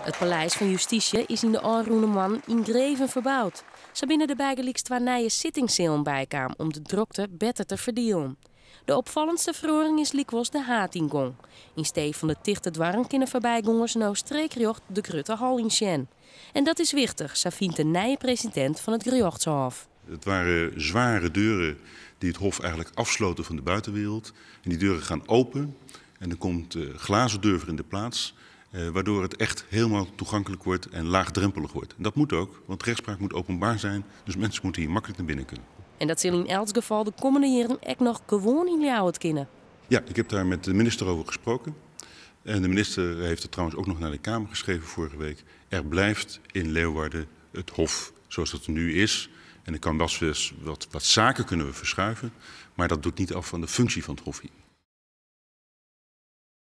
It Paleis fan Justysje is yn de ôfrûne moannen yngreven ferboud. Sa binne der bygelyks twa nije sittingssealen bykaam om de drokte better te ferdielen. De opfallendste feroaring is lykwols de haadyngong. Yn stee fan de tichte doarren kinne foarbygongers no streekrjocht de grutte hal yn sjen. En dat is wichtich, sa fynt de nije presidint fan it gerjochtshôf. Het waren zware deuren die het hof eigenlijk afsloten van de buitenwereld. En die deuren gaan open en er komt glazen deur voor in de plaats. Waardoor het echt helemaal toegankelijk wordt en laagdrempelig wordt. En dat moet ook, want rechtspraak moet openbaar zijn. Dus mensen moeten hier makkelijk naar binnen kunnen. En dat sil yn elts gefal de kommende jierren ek noch gewoan yn Ljouwert kinne. Ja, ik heb daar met de minister over gesproken. En de minister heeft het trouwens ook nog naar de Kamer geschreven vorige week. Er blijft in Leeuwarden het hof zoals het nu is. En er kan best wel wat zaken kunnen we verschuiven. Maar dat doet niet af van de functie van het hof hier.